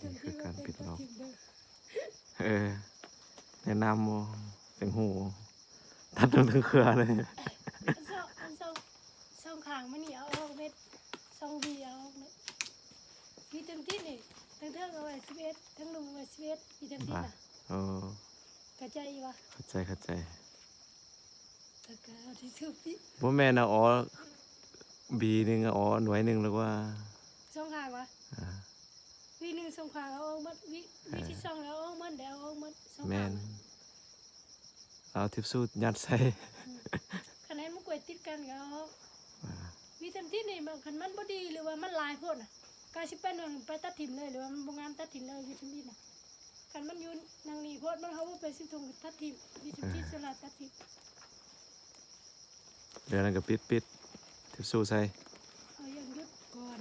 ນີ້ຄືການປິດລອກ. ເອີ ແນະນຳບໍ່ ຈັ່ງຮູ້ ຕັດເຖິງເຄືອເລີຍ. ອັນສອງ ອັນສອງ ສອງຂ້າງມັນນີ້ເອົາອອກເມັດ ສອງຫວີເອົາອອກເມັດ ຫວີທາງທິດນີ້ ທາງເທິງເອົາໄວ້ສິບເອັດ ທາງລຸ່ມເອົາໄວ້ສິບເອັດ ຫວີທາງທິດນະ. ໂອ້ ເຂົ້າໃຈຢູ່ບໍ່? ເຂົ້າໃຈ ເຂົ້າໃຈ. ແລ້ວກໍເອົາທິຊູປິດ. ບໍ່ແມ່ນເອົາອອກ ຫວີໜຶ່ງເອົາອອກໜ່ວຍໜຶ່ງ ຫຼືວ່າ ສອງຂ້າງຫວາ? ອ່າ ຫວີໜຶ່ງສອງຂ້າງເອົາອອກໝົດ ຫວີ ເອີ ຫວີທີສອງເອົາອອກໝົດ ໄດ້ເອົາອອກໝົດສອງຂ້າງ. ແມ່ນ ເອົາທິຊຊູຍັດໃສ່. ອືມ ຄັນໃຫ້ມັນກວຍຕິດກັນກໍເອົາອອກ. ອ່າ ຫວີທາງທິດນີ້ ມັນ ຄັນມັນບໍ່ດີ ຫຼືວ່າມັນຫຼາຍໂພດນະ ກະຊິໄປໜ່ວຍ ໄປຕັດຖິ້ມເລີຍ ຫຼືວ່າມັນບໍ່ງາມ ຕັດຖິ້ມເລີຍ ຫວີທາງທິດນະ. ຄັນມັນຢູ່ໜ່ວຍນີ້ໂພດ ມັນ ເຮົາບໍ່ໄປຊິຖົງ ຕັດຖິ້ມ ຫວີທາງທິດ ເອີ ສ່ວນຫຼາຍຕັດຖິ້ມ. ເດີ ນັ້ນກໍປິດ ປິດທິຊຊູໃສ່. ເຮົາຍັງຢຸດກ່ອນ.